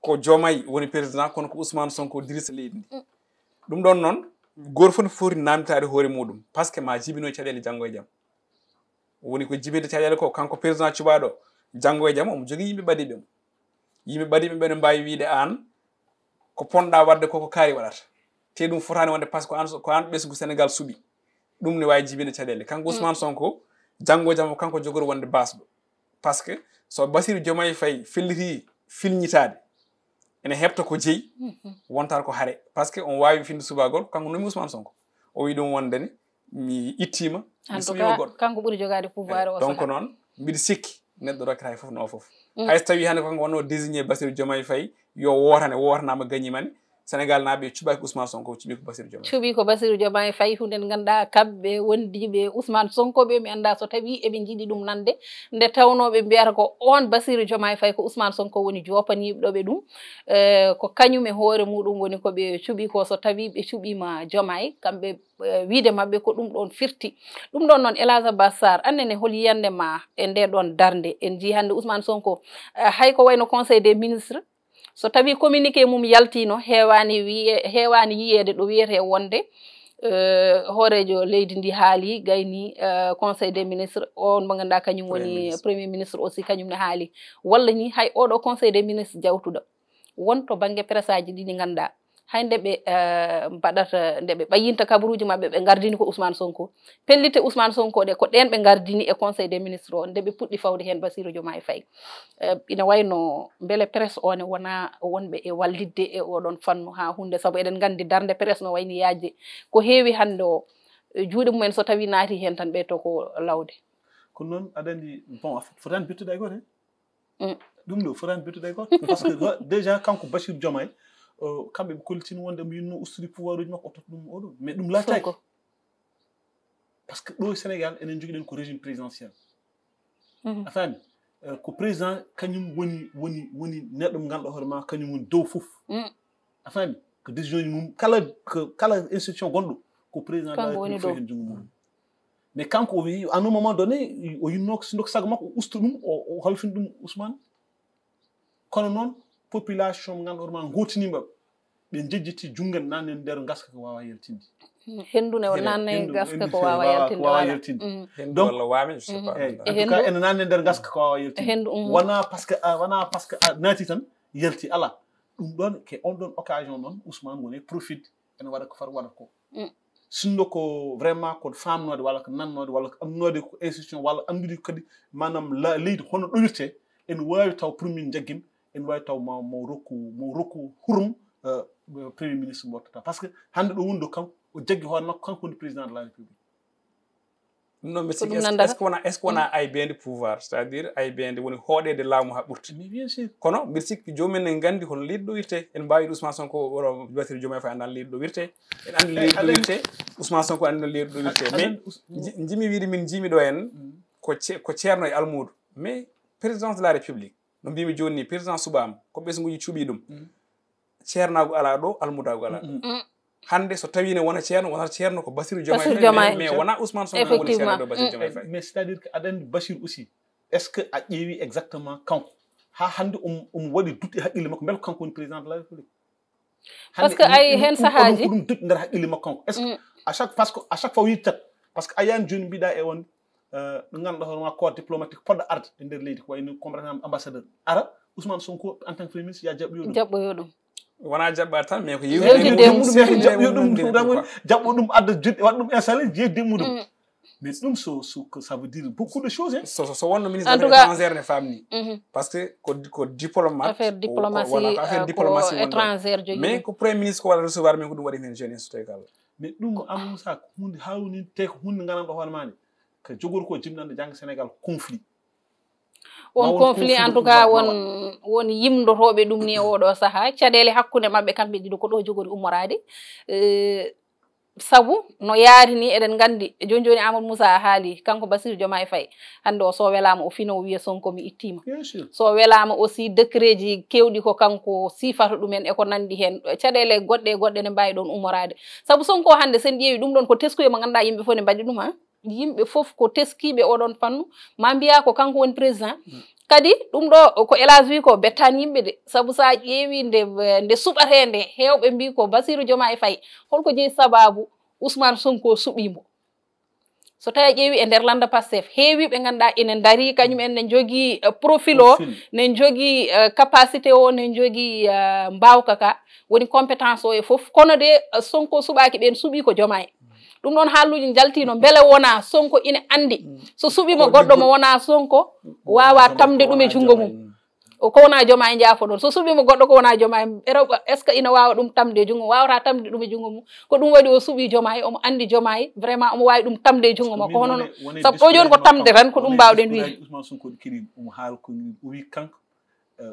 ko Diomaye woni président, kono ko Ousmane Sonko dirisa leydi ndi. Mm. Ɗum ɗoon noon, gooto fof ne foti namditaade hoore muɗum, parce que ma jibino caɗeele janngo e jam. Woni ko jibinde caɗeele ko, kanko président cuɓaaɗo, janngo e jam omo jogii yimɓe ɓadiiɓe mo. Yimɓe ɓadiiɓe ɓe ne mbaawi wiide aan, ko ponɗa waɗde ko, ko kaari waɗata. Te ɗum fotaani wonde, parce que ko aan, ko aan ɓesngu Sénégal suɓi. Ɗum ne waawi jibinde caɗeele. Kanko Mm. Ousmane Sonko, janngo e jam ko kanko jogori wonde baasɗo. Parce que so Bassirou Diomaye Faye felliti filñitaade, ene heɓta ko jeyi, Mhm. wontat ko hare. Parce que on waawi finde subagol, kanko nomi Ousmane Sonko. O wi ɗum wonde ne, mi ittiima, mi En tout suɓiima cas, goɗɗo. Kanko ɓuri jogaade pouvoir Eyi, o donc saaha. Noon, mbiɗa sikki neɗɗo rokkata hay fof no fof. Mm. Hay so tawii hannde ko kanko wonno désigné Bassirou Diomaye Faye, yo wootane, wootanaama gañiima ne, Sénégal naaɓe cuɓaaki Ousmane Sonko, cuɓi ko Bassirou Diomaye. Cuɓi ko Bassirou Diomaye Faye, huunde nde ngannduɗaa kamɓe wondiiɓe Ousmane Sonko ɓe, mi anndaa so tawii eɓe njiɗi ɗum nande, nde tawnoo ɓe mbiyata ko oon Bassirou Diomaye Faye ko Ousmane Sonko woni joopaniiɗo ɓe ɗum. Eh, ko kañum e hoore muɗum woni ko ɓe cuɓi ko, so tawii ɓe cuɓiima Diomaye, kamɓe, eh, wiide maɓɓe ko ɗum ɗoon firti. Ɗum ɗoon noon, El Hadj Abbas Sarr, aan ne hol yiyannde ma e ndee ɗoon darnde? En njii hannde Ousmane Sonko, eh, hay ko wayno Conseil des ministres, so tawii communiqué mum yaltiino, heewaani wiye-, heewaani yiyeede ɗo wiyetee wonde, eh, hooreejo leydi ndi haali, gayni, eh, Conseil des ministres, oon mo ngannduɗaa kañum Premier woni ministre. Premier ministre aussi, kañum ne haali. Walla ni hay oɗo Conseil des ministres jawtuɗo, won to bannge presse aji ɗi ɗi ngannduɗaa, hay nde ɓe, eh, mbaɗata, nde ɓe ɓayyinta kabaruuji maɓɓe, ɓe ngardini ko Ousmane Sonko. Pellitte Ousmane Sonko ɗe, ko ɗeen ɓe ngardini e Conseil des ministres o, nde ɓe puɗɗi fawde heen Bassirou Diomaye Faye. Eh, ina wayno mbele presse o ne wona wonɓe e wallitde e oɗon fannu haa huunde, sabu eɗen nganndi darnde presse no wayni yaajde. Ko heewi hannde o, eh, juuɗe mumen so tawii naati heen tan ɓe to ko lawde. Ko noon, aɗa anndi, bon, a fot-, fotaani bettude hay gooto heen. Mm. Ɗum ɗo fotaani bettude hay gooto. Parce que déjà kanko Bassirou Diomaye, euh, kamɓe ɓe kollitini wonde mo yinno ustude pouvoir uji makko, o totta ɗum oɗo. Mais ɗum laataaki. Sonko. Parce que ɗo e Sénégal, enen njogiɗen ko régime présidentiel. Mhm. A faami? Euh, ko président kañum woni, woni, woni neɗɗo mo ngannduɗaa hoore ma, kañum woni dow fof. Mm. A faami? Ko décision ji mum, kala, ko kala institution gonɗo, ko président de la Kanko woni République dow. Fawi heen junngo mum. Mais kanko o wi, à un moment donné, o yinno ko, sinno ko sago makko, o usta ɗum, o, o halfin ɗum Ousmane. Kono noon, population mo ngannduɗaa hoore ma ngootiniima, ɓe njejjiti junngo, naatni nder ngaska ko waawaa yaltinde. Henndu ne o Henndu, naatni henndu, ngaska henndu ko waawaa ko waawaa yaltinde, voilà. Yaltinde. Mm. Henndu Donc, walla waame, je sais pas. Eyi, E en tout cas, henndu? Ene naatni nder ngaska ko waawaa yaltinde. E henndu, mm. Wonaa parce que a, wonaa parce que a naati tan, yalti, alaa. Ɗum ɗoon, ke on ɗoon occasion noon, Ousmane woni profit, ene waɗa ko foti waɗa ko. Mm. Sinno ko vraiment ko faamnoode, walla ko nannoode, walla ko anndunoode ko institution, walla anndude kadi, maanaam, la-, leydi hono ɗowirtee, ene waawi taw pour min njaggin, ene waawi taw ma, mo rokku, mo rokku hurum, euh, Premier ministre mo totta. Parce que hannde ɗo woni ɗo, kanko o jaggi hoore makko, kanko woni président de la République. Ɗum noon, mbiɗa Ko sikki, ɗum est-ce, nanndata. Est-ce que wona, est-ce que wona Mm. aybeende pouvoir, c'est-à-dire aybeende woni hooɗeede laamu haa ɓurti. Mais bien sûr. Kono mbiɗa sikki joomum en ne nganndi hono leydi ɗowirtee. En mbaawi Ousmane Sonko, wuro Bassirou Diomaye Faye anndaa leydi ɗowirtee. En anndi Eh, leydi aɗa anndi ɗowirtee. Ousmane Sonko anndi no leydi ɗowirtee. Aɗa Mais anndi Ous-, nji-, njimi wiide min njiimi ɗo en Mm. ko ce-, ko ceerno e almuudo. Mais présidence de la République, no mbimi jooni ni, président suɓaama, ko ɓesnguuji cuɓii ɗum. Mm. Ceernaagu alaa ɗo, almudaagu alaa ɗo. Mm. Mm. Hannde so tawii ne wona ceerno, wonata ceerno ko Bassirou Diomaye Bassirou Faye, Diomaye. Mais, mais Mm. wona Ousmane Sonko woni Effectivement. Ceerno ɗo Bassirou Mm. Diomaye Faye. Mais c'est-à-dire que aɗa anndi Bassirou aussi, est-ce que a ƴeewi exactement kanko? Haa hannde um, um waɗi doute e haqqille makko, mbele ko kanko woni président de la République? Parce que Hannde ay um, um, heen um, sahaaji. Ko ɗum doute nder haqqille makko kanko. Est-ce que Mm. à chaque, parce que à chaque fois o yettat, parce que a yaani jooni mbiɗa e on, euh, ɓe ngannduɗaa hoore ma corps diplomatique poɗɗo arde e nder leydi, ko wayno comme par exemple ambassadeur. Ara, Ousmane Sonko en tant que premier ministre, ya jaɓɓoyo ɗum. Jaɓɓoyo ɗum. Wona jaɓɓa tan, mais ko Yewtidde yewtidde mum, mum, yewtidde mum, yewtidde mum, yewtidde mum, quoi. Jaɓɓo ɗum, adda joddi, waɗa ɗum installé, jeeyde mum ɗum. Mm. Mais ɗum so, so, ça veut dire beaucoup de choses, hein. So, so, so wonno ministre affaire étrangère ne famni. Parce que ko, ko diplomate. Affaire diplomatie, voilà, affaire diplomatie wonno. Étrangère jogi. Mais ko premier ministre ko wala recevoir, min ko ɗum waɗi men jeunesse tawi kala. Mais ɗum Amadou Moussa ko hunde hawni te ko hunde gandanɗo hoore mani. Ko jogori ko jibnande jangga Sénégal conflit. On conflit en tout cas won won yimdotoɓe ɗum ni e oɗo saaha caɗele hakkude mabɓe kamɓe ɗiɗo ko ɗo jogori ummoraade. Eh, sabu no yaari ni eɗen nganndi jooni jooni Amadou Moussa a haali kanko Bassirou Diomaye Faye hannde o so welaama o fina o wiya Sonko mi ittiima. So welaama aussi décret ji keewɗi ko kanko siifata ɗumen e ko nanndi heen caɗeele goɗɗe e goɗɗe ne mbaawi ɗoon ummoraade. Sabu Sonko hannde so en ƴeewi ɗum ɗoon ko teskuye mo ngannduɗaa yimɓe fof ne mbaɗi ɗum ha yimɓe fof ko teskiiɓe oɗon fannu ma mbiya ko kanko woni président. Kadi ɗum ɗo ko Elage wi ko bettani yimɓe de sabu sa ƴeewi nde nde suɓatee nde heewɓe mbi ko Bassirou Diomaye Faye holko jeyi sababu Ousmane Sonko suɓimo. So tawi a ƴeewi e nder lannda Pastef heewi ɓe ngannduɗaa ene ndarii kañum en ne njogii profil o, ne njogii capacité o, ne njogii mbaawka ka woni compétence o e fof. Kono de Sonko suɓaaki ɓeen suɓii ko Diomaye. Ɗum ɗoon haalluuji njaltiino mbele wonaa Sonko ina anndi so suɓiima goɗɗo mo wonaa Sonko waawaa tamde ɗum e junngo mum. O ko wona Diomaye njaafo ɗon so suɓiima goɗɗo ko wona Diomaye est ce que ina waawa ɗum tamde e junngo waawataa tamde ɗum e junngo mum. Ko ɗum waɗi o suɓii Diomaye omo anndi Diomaye vraiment omo waawi ɗum tamde e junngo makko hono no sabu ɗo jooni ko tamde tan ko ɗum mbaawɗen wiide. Omo haala ko o wi kanko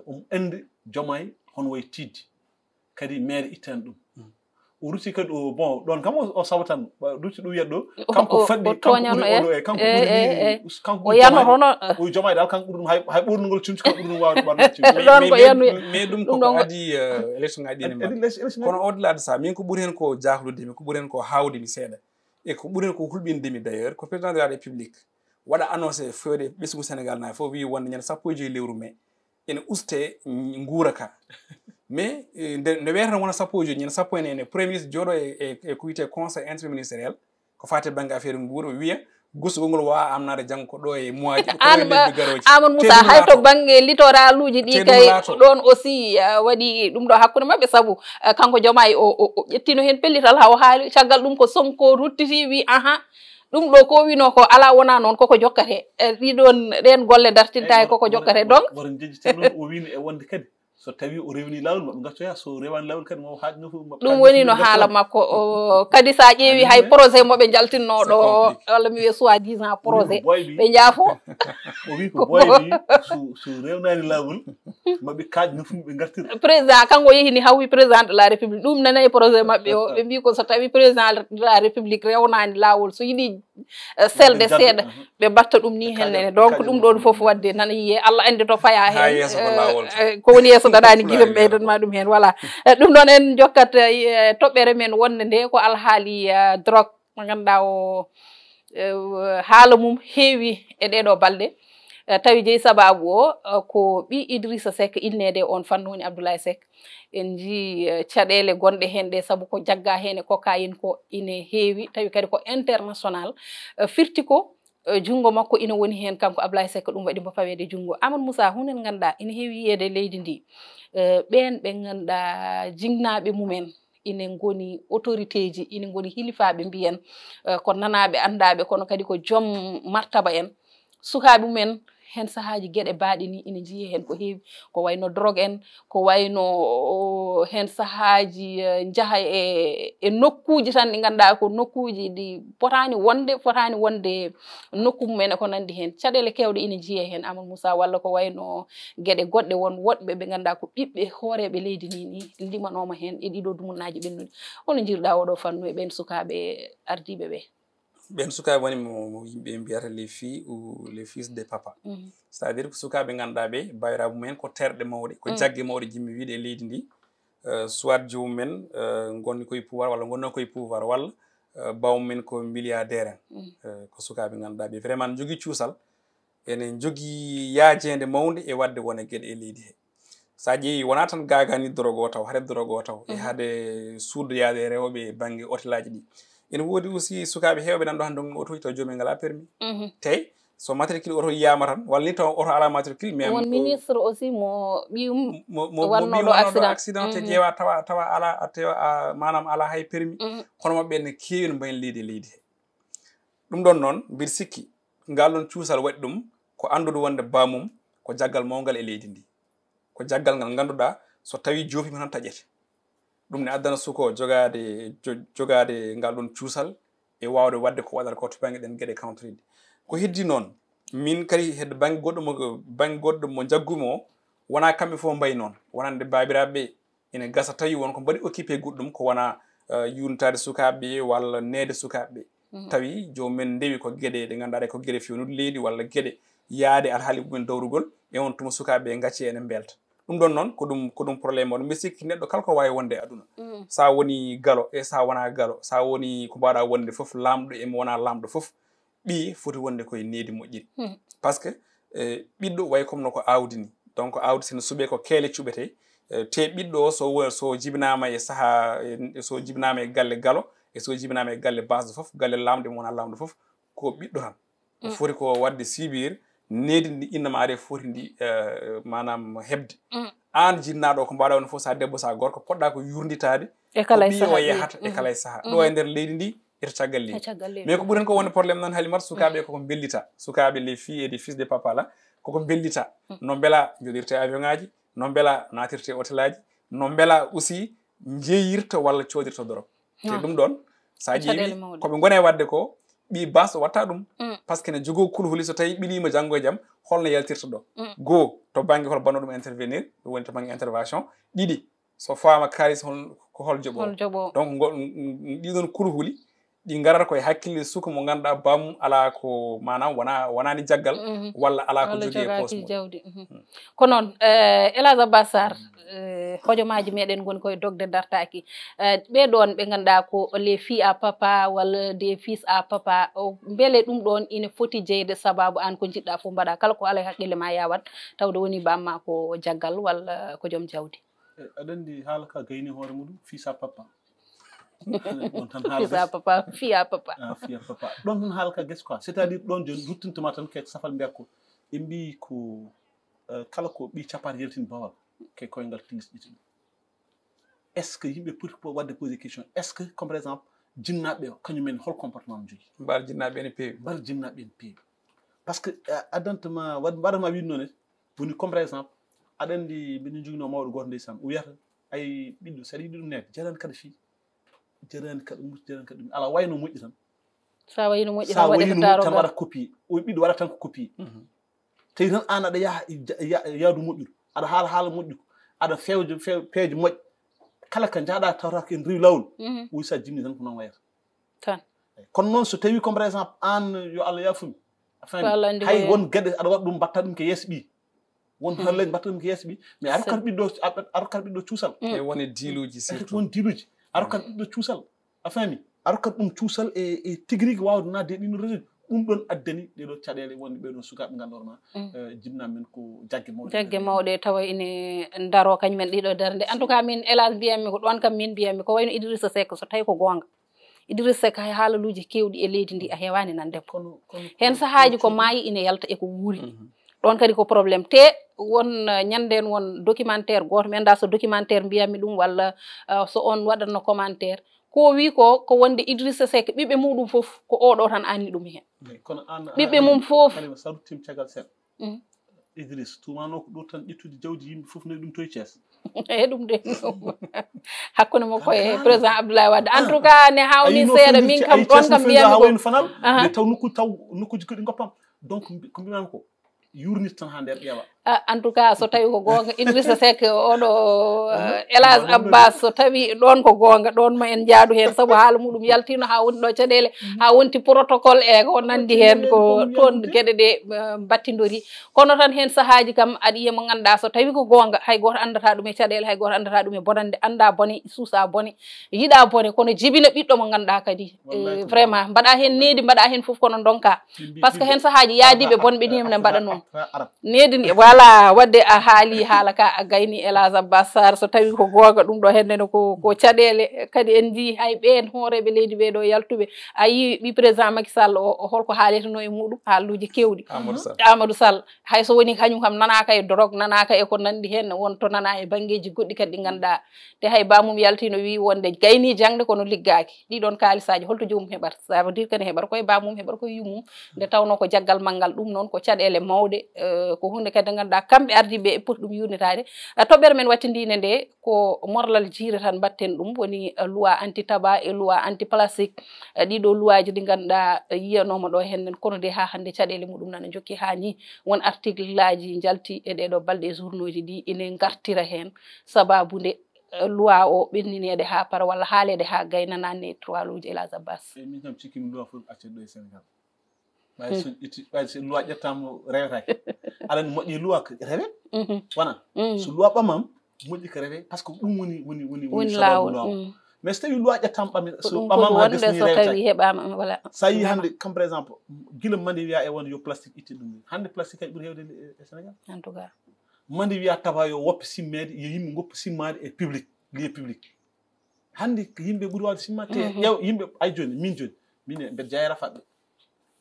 omo anndi Diomaye hono wayi tiiɗde. Kadi maire ittani ɗum o rutti kadi o bon ɗon kam o sabatanno rutti ɗum wiyat ɗo kanko faddi kanko ɓuri oɗo e kanko ɓuri kanko o yano hono o jomaade dal kanko ɓuri ɗum hay hay ɓurnugol cumci kanko ɓuri ɗum wawde ɓarnude cumci ɗon ko yanu mais ɗum koko adi élection ngaji ɗi ne mbaɗa kono au delà de ça min ko ɓuri hen ko jahlude mi ko ɓuri hen ko hawde mi seeɗa e ko ɓuri hen ko hulɓinde mi d'ailleurs ko président de la république waɗa annoncé fewde ɓesngu sénégal na fof wi wonde ñande sappo e joyi lewru mai ene uste nguura ka mais nde nde wiyata tan wona sappo e joyi ñande sappo e nene premier ministre jooɗo e e ko wiyete conseil interministériel ko fati bangge affaire nguura wiya gusugol ngol wawa amnade janggo ko ɗo e mois ji ko ɗo e lebbi garoji. Amadou Moussa hay to bangge littoral uji ɗi kay ɗon aussi waɗi ɗum ɗo hakkude mabɓe saabu kanko Diomaye o o ƴettino hen pellital haw haali caggal ɗum ko Sonko ruttiti wi aha ɗum ɗo ko wino ko ala wona noon koko jokkate ɗiɗon ɗen golle dartinta e koko jokkate donc. Woto jejjiten noon o wino e wonde kadi so tawi o rewni lawol maɓe gaccoya so rewani lawol kadi mawo haaɗ nofru maɓe ɗum woni no haala makko o kadi sa ƴeewi hay projet moɓe jaltinnoɗo o walla mi wiya soit disant projet ɓe jaafo. O wi ko boybi so rewnani lawol maɓe kaaƴ nofru ɓe gartira. Président kanko yehini hawwi président de la république ɗum nana e projet maɓɓe o ɓe mbi ko so tawi président de la république rewnani lawol so yiɗi selde seeɗa ɓe mbatta ɗum ni hennene donc ɗum ɗon fof wadde nana yiye Allah andi to faya hen ko woni yeeso daɗani guiɗum ɓeydanma ɗum hen voilà. Ɗum ɗon en jokkat toɓɓere men wonde nde ko alhaali drogue mo ganduɗa o haala mum heewi e ɗeɗo balɗe. Tawi jeyi sababu o ko ɓi Idrissa Seck innede on fannu woni Abdoulaye Seck. En njii caɗeele gonɗe heen ɗe sabu ko jagga heen e cocaïne ko ine heewi tawi kadi ko international. Firti ko junngo makko ina woni heen kanko Ablaye Seck ɗum waɗi mbo faweede junngo. Amadou Moussa huunde nde ngannduɗaa ina heewi yiyeede e leydi ndi. Ɓeen ɓe ngannduɗaa jinnaaɓe mumen ine ngoni autorité ji ine ngoni hilifaaɓe mbiyen ko nanaaɓe anndaaɓe kono kadi ko joom martaba en. Sukaaɓe mumen heen sahaaji geɗe baaɗe ni ina njiyee heen ko heewi ko wayno drogue en ko wayno heen sahaaji njaha e e nokkuuji tan ɗi ngannduɗaa ko nokkuuji ɗi potaani wonde fotaani wonde nokku mumen e ko nanndi heen caɗeele keewɗe ina njiyee heen Amadou Moussa walla ko wayno geɗe goɗɗe won woɗɓe ɓe ngannduɗaa ko ɓiɓɓe hooreeɓe leydi ndi ni ndimanooma heen e ɗiɗo dumunnaaji ɓennuɗi. Hol no njiiruɗaa oɗo fannu e ɓeen sukaaɓe ardiiɓe ɓee? Ɓeen sukaaɓe woni mo yimɓe mbiyata les filles ou les fils de papa. C'est à dire ko sukaaɓe ngannduɗaa ɓe baawiraaɓe mumen ko terɗe mawɗe ko jagge mawɗe jimmi wiide e leydi ndi. Soit joomum en ngonni koye pouvoir walla ngonnoo koye pouvoir walla bawmum en ko milliardaire en. Ko sukaaɓe ngannduɗaa ɓe vraiment ne njogii cuusal ene njogii yaajeende mawnde e waɗde wona geɗe e leydi he. So a ƴeewi wonaa tan gaagani dorogo taw hade dorogo taw e hade suudoyaade rewɓe e bannge otelaaji ɗi. Ene woodi aussi sukaaɓe heewɓe nan ɗo hannde ɗum otoji taw joomum en ngalaa permis. Tey so matricule oto yiyama tan walla ni taw oto ala matricule mais won ministre aussi mo ɓiyum mo mo mo wonnoɗo accident accident te ƴeewa tawa tawa ala tewa manam ala hay permis. Kono mabɓe ne keewi no mbayen leydi e leydi he. Ɗum ɗon noon, mbiɗa sikki ngal ɗon cuusal waɗi ɗum ko anndude wonde bammum ko jaggal mawngal e leydi ndi, ko jaggal ngal ngannduɗaa so tawii joofiima tan taƴete. Ɗum ne addana suka o jogaade, jo-, jogaade ngal ɗon cuusal e waawde waɗde ko waɗata ko to bannge ɗen geɗe kawtoriɗe. Ko heddi noon, min kadi hedde bannge goɗɗo mo, bannge goɗɗo mo njaggumi o, wonaa kamɓe fof mbayi noon. Wonande baabiraaɓe ɓe, ene gasa tawi won ko mbaɗi occupé goɗɗum ko wonaa, eh, yuurnitaade sukaaɓe ɓe walla neede sukaaɓe ɓe. Tawi joomum en ndewi ko geɗe ɗe ngannduɗaa ɗe ko geɗe fewnude leydi walla geɗe yaade alhaali mumen dowrugol, e on tuma sukaaɓe ɓe ngacci ene mbelta. Ɗum ɗon noon ko ɗum, ko ɗum problème o. Ɗum mbiɗa sikki neɗɗo kala ko waawi wonde e aduna. Sa woni galo e sa wonaa galo, sa woni ko mbaɗa wonde fof, laamɗo e mo wonaa laamɗo fof, ɓiyi foti wonde koye needi moƴƴiri. Par ce que, eh, ɓiɗɗo wayi comme no ko aawdi ni. Donc aawdi sene suɓe ko keele cuɓete. Eh, te ɓiɗɗo o so wo-, so jibinaama e saha, eh, so jibinaama e galle galo, e so jibinaama e galle basɗo fof, galle laamɗo e mo wonaa laamɗo fof, ko ɓiɗɗo tan. O foti ko waɗde subir needi ndi innama ari foti ndi, eh, maanaam heɓde. Aan jinnaaɗo o ko mbaɗa woni fof, sa debbo, sa gorko, poɗɗa ko yurnitaade e kala ko e ɓiyi o saha ɓiyi. Yahata e kala e saha. Ɗo e nder leydi ndi, e to caggal leydi. E caggal leydi. Mais ko ɓuri hen ko woni problème noon, Halimata, sukaaɓe koko mbellita. Sukaaɓe, les filles et les fils de papa là, koko mbellita. No mbela joɗirte avion ngaji, no mbela natirte hôtel aji, no mbela aussi njeeyirta walla coodirta dorog. Te ɗum ɗon, sa ƴeewi ko ɓe ngoni e waɗde ko, ɓiyi basɗo watta ɗum. Par ce que ne jogoo kulhuli, so tawi ɓiliima janngo e jam, holno yaltirta ɗo? Goo, to bannge hol banno ɗum intervenir, ɗum woni to bannge intervention. Ɗiɗi, so faama kaalis hol, ko hol joɓo? Hol joɓo? Donc ngo, ɗiɗon kulhuli, ɗi ngarata koye hakkille suka mo ngannduɗaa bammum alaa ko, maanaam wona, wonaani jaggal, walla alaa ko walla jogii e poos jogaaki mum. Jawdi. Ko noon, eh, El Hadj Abbas Sarr, eh, hojomaaji meɗen ngoni koye dogde dartaaki. Eh, ɓee ɗoon ɓe ngannduɗaa ko les filles à papa walla des fils à papa, o, mbele ɗum ɗoon ine foti jeyde sababu aan ko njiɗɗaa fof mbaɗa, kala ko alaa e hakkille ma yawat, tawde woni bamma ko jaggal walla ko joom jawdi? Eh, aɗa anndi haala ka gayni hoore muɗum, fils à papa. Ɗon tan haala fils à papa, fille à papa. Ah, fille à papa. Ɗon tan haala ka ges quoi. C'est-à-dire ɗon joni ruttintoma tan ke safal mbiya ko, ɓe mbi ko, eh, kala ko ɓi capar yaltin bawal ke koyngal tilis ɗitin. Est-ce que yimɓe poti ko waɗde poser question? Est-ce que, comme par exemple, jinnaaɓe o, kañum en hol comportement no jogii? Mbaal jinnaaɓe ene peewi. Mbaal jinnaaɓe ene peewi. Par ce que, eh, addanta ma, waɗ-, waɗata ma wiide noon, woni comme par exemple, aɗa anndi mbiɗo joginoo mawɗo gooto ndeysaan, o wiyata, ay ɓiɗɗo, so aɗa yiɗi ɗum neede, jarani kadi fii, jarani kadi ɗum, jarani kadi ɗum. Alaa wayno moƴƴi tan. Sa wayno moƴƴi tan, waɗata tan darogal. Waɗa copier. O ɓiɗɗo waɗa tan ko copier. Tawi tan aan aɗa yaha, ya-, ya-, yaadu moƴƴudu, aɗa haala haala moƴƴu, aɗa fewja, few-, peeje moƴƴe. Kala ka njahɗa tawata ko en rewi laawol, o wi sa jimmi tan ko noon wayata. Tan. Kono noon so tawi comme par exemple aan yo Allah yaafumi, a faami? Ko Allah anndi hay ko won geɗe aɗa waɗa ɗum mbatta ɗum ko yeeso ɓiyi. Won halleeji mbatta ɗum ko yeeso ɓiyi. Mais a rokkat ɓiɗɗo, a, a rokkat ɓiɗɗo cuusal. E wone diiluuji surtout. Won diiluuji. A rokkat ɓiɗɗo cuusal. A faami? A rokkat ɗum cuusal e, e tigi rigi waawde naatde e ɗiin réseau. Ɗum ɗon addani ɗee ɗoo caɗeele wonde ɓee ɗoo sukaaɓe ngannduɗaa ma, eh, jinnaaɓe men ko jagge mawɗe. Jagge mawɗe tawa ine ndaroo kañum en ɗiɗo darnde. En tout cas, min, hélas, mbiyanmi ko ɗoon kam, min mbiyanmi ko wayno Idrissa Seck, so tawi ko goonga. Idrissa Seck hay haalaluuji keewɗi e leydi ndi a heewaani nande mo. Kono, kono, heen kono, sahaaji ko kono maayi ine yalta e ko wuuri. Ɗoon kadi ko problème. Te won, eh, ñande en won documentaire gooto, mi anndaa so documentaire mbiyanmi ɗum walla, eh, so on waɗatno commentaire. Ko o wi ko, ko wonde Idrissa Seck, ɓiɓɓe muɗum fof, ko oɗo tan anni ɗum heen. Kono aan, ɓiɓɓe mum fof. Halima, sa ruttiima caggal seeɗa. Idriss, tuumaanoo ko ɗo tan ƴettude jawdi yimɓe fof, nawi ɗum to e Thiès. E ɗum de, hakkunde makko e président Abdoulaye Wade. En tout cas, ne haawnii seeɗa, min kam, ɗoon kam mbiyanmi ko. Aha. Nde taw nokku, taw nokkuuji goɗɗi ngoppam. Donc, mbi-, ko mbiyanmi ko, yurnit tan haa nder ƴeewa. Ah, en tout cas, so tawi ko goonga, Idrissa Seck, oɗo, eh, El Hadj Abbas, so tawi ɗoon ko goonga, ɗoon ma en njaadu heen, sabu haala muɗum yaltiino haa woni ɗo caɗeele, haa wonti protocole e ko nanndi heen, ko toon geɗe ɗe, eh, mbattindori. Kono tan heen sahaaji kam, aɗa yiya mo ngannduɗaa so tawi ko goonga, hay gooto anndata ɗum e caɗeele, hay gooto anndata ɗum e bonannde, annda bone, suusa bone, yiɗa bone, kono jibina ɓiɗɗo mo ngannduɗaa kadi, eh, vraiment, mbaɗa heen needi, mbaɗa heen fof, kono ndonka. Parce que heen sahaaji yaadiiɓe bonɓe ni ne mbaɗa noon. Needi ndi, Alaa, waɗde a haali haala ka, a gayni Elhadj Abbas Sarr, so tawi ko goonga ɗum ɗo hennde ne ko, ko caɗeele. Kadi en njii hay ɓeen hooreeɓe leydi ɓee ɗo yaltuɓe, a yii ɓi président Macky Sall o, o holko haaleteno e muɗum, haalluuji keewɗi. Amadou Sall. Amadou Sall, hay so woni kañum kam nanaaka e drogue, nanaaka e ko nanndi heen, won to nanaa e banngeeji goɗɗi kadi ɗi ngannduɗaa. Te hay baamum yaltino wi wonde gayni jaŋde kono liggaaki. Ɗiɗon kaalisaaji holto joomum heɓata? Ça veut dire que ne heɓata koye baamum, heɓata koye yummum. Nde tawnoo ko jaggal manngal, ɗum noon ko caɗeele mawɗe, eh, ko huunde kadi nde ngannduɗaa kamɓe ardiiɓe e poti ɗum yuurnitaade. Eh, toɓɓere men wattindiinde nde ko morlal jiire tan mbaɗten ɗum, woni, eh, loi anti tabac e loi anti plastique. Eh, ɗiɗo luwaaji ɗi ngannduɗaa, eh, yiyanooma ɗo heen nen, kono de haa hannde caɗeele muɗum nana njokki haa ni. Won article aji njalti e ɗeɗo balɗe e journaux ji ɗi ine ngartira heen sababu nde, eh, loi o ɓennineede haa para walla haaleede haa gayna nanne e trois luuji Elhadj Abbas. Eyi, min kam cikkimi loi fof accet ɗo e Sénégal. Ɓay so itti, ɓay so loi ƴettaama rewetaake. Aɗa anndi moƴƴi loi ko rewe? Mhm. Wona? Mm. So loi ɓamam, moƴƴi ko rewe, parce que ɗum woni, woni, woni, woni Woni sababu laawol, loi o. Mm. Mais so tawi loi ƴettaama ɓame, Ko so ɗum ɓamama kadi ha wonde gasni so rewetaake. Tawi heɓaama, voilà. So a yii Vraiment. Hannde, comme par exemple, gila mande wiya e won yo plastique itti ɗum. Hannde plastique kay ɓuri hewde e, e Sénégal. En tout cas. Mande wiya tabac yo woppe simmeede, yo yimɓe ngoppu simmaade e public, lieu public. Hannde ko yimɓe ɓuri waawde simmaade. Te Mhm. Ƴeew yimɓe, ay jooni, min jooni, min e mbeɗa jeyaa e rafatɓe.